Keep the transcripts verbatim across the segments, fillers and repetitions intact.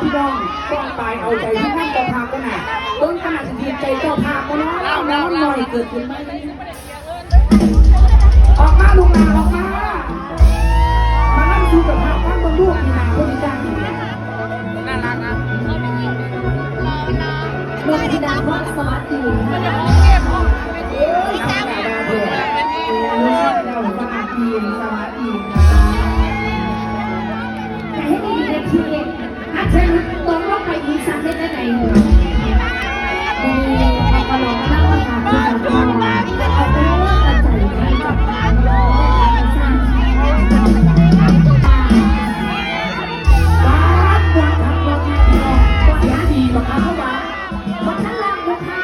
พี่น้องต้องตายเอาใจที่นั่นเจ้าภาพกันนะเบิ่งขนาดสิดีใจเจ้าภาพกันเนาะน้องหน่อยเกิดขึ้นไหมออกมาลูกหลานออกมามานั่งดูเจ้าภาพฟังเบิ่งลูกพี่นาคนนี้จ้างอยู่เนี่ยน่ารักนะ เมืองธิดาพรสวัสดีค่ะเอ้ยสวัสดีค่ะเพื่อนเอ้ยสวัสดีค่ะสวัสดีค่ะแต่ให้ดีนะพี่อาจารย์ตกลงไปอีกสักเม็ดได้ไหนเออเอากระโหลกเล่ามาค่ะพี่น้องเอาไปเล่ากันใส่กันกับการรอการสร้าง บ้านบนทางลงเนี่ยพี่น้องเสียงดีบักคักเข้ามาบ่ทันล้างบ่ค่ะ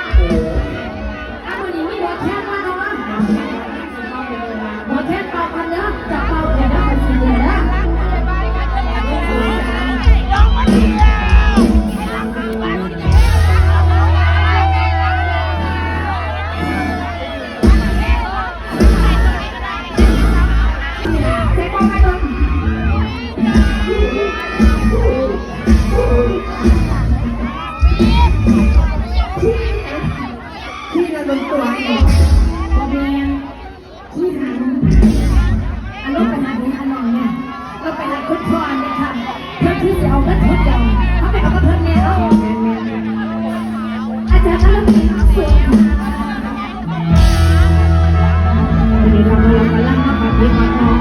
เอามื้อนี้มีหมอแคนมาเนาะหมอแคนเป่ากันเด้อจะเป่าแคนได้สิเด้อใส่เป่ากันเด้อ ที่ระดมตัวให้บ่แม่นที่หันอันลบไปหาที่หันน้องเนี่ยเราไปหาคนพรเนี่ยค่ะเพื่อที่จะเอาเงินทุนเดียวเขาไปเอากระเพิ่นเนี่ยเอาอาจารย์ก็เริ่มมีความสุขค่ะวันนี้เรากำลังมาปฏิบัติธรรม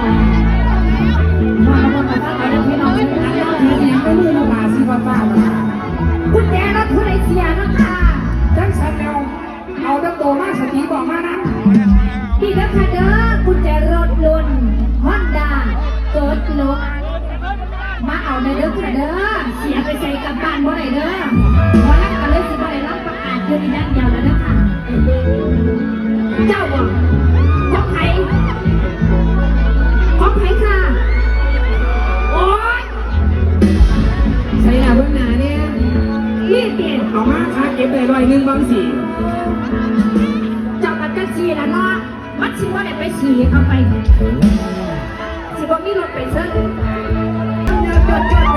มาแล้วก็มาตั้งเอาเรื่องพี่น้องที่นั่งเล่าถึงอย่างก็มือละบาทสิบาท กุญแจรถผู้ใดเสียนะคะจังสันแล้วเอาเด้อโตมาสติบอกมานะนี่เด้อค่ะเด้อกุญแจรถรุ่นฮอนด้าเกิดลบมาเอาในเด้อค่ะเด้อเสียไปใส่กลับบ้านบ่ได้เด้อเพราะรักกันเลยสิบ่ได้รับประกาศยืนยันเดียวแล้วเด้อค่ะเจ้าบ่ของไผของไผค่ะโอ๊ย ใส่หน้าเบิ่งหน้าเนี่ยนี่เปลี่ยนเอามาค่าเก็บได้ร้อยหนึ่งบางสี่เจ้ากับจักสี่ละเนาะมันสิว่าได้ไปสี่เอาไปสิบ่มีรถไปเซิงเดินจอดจอดไป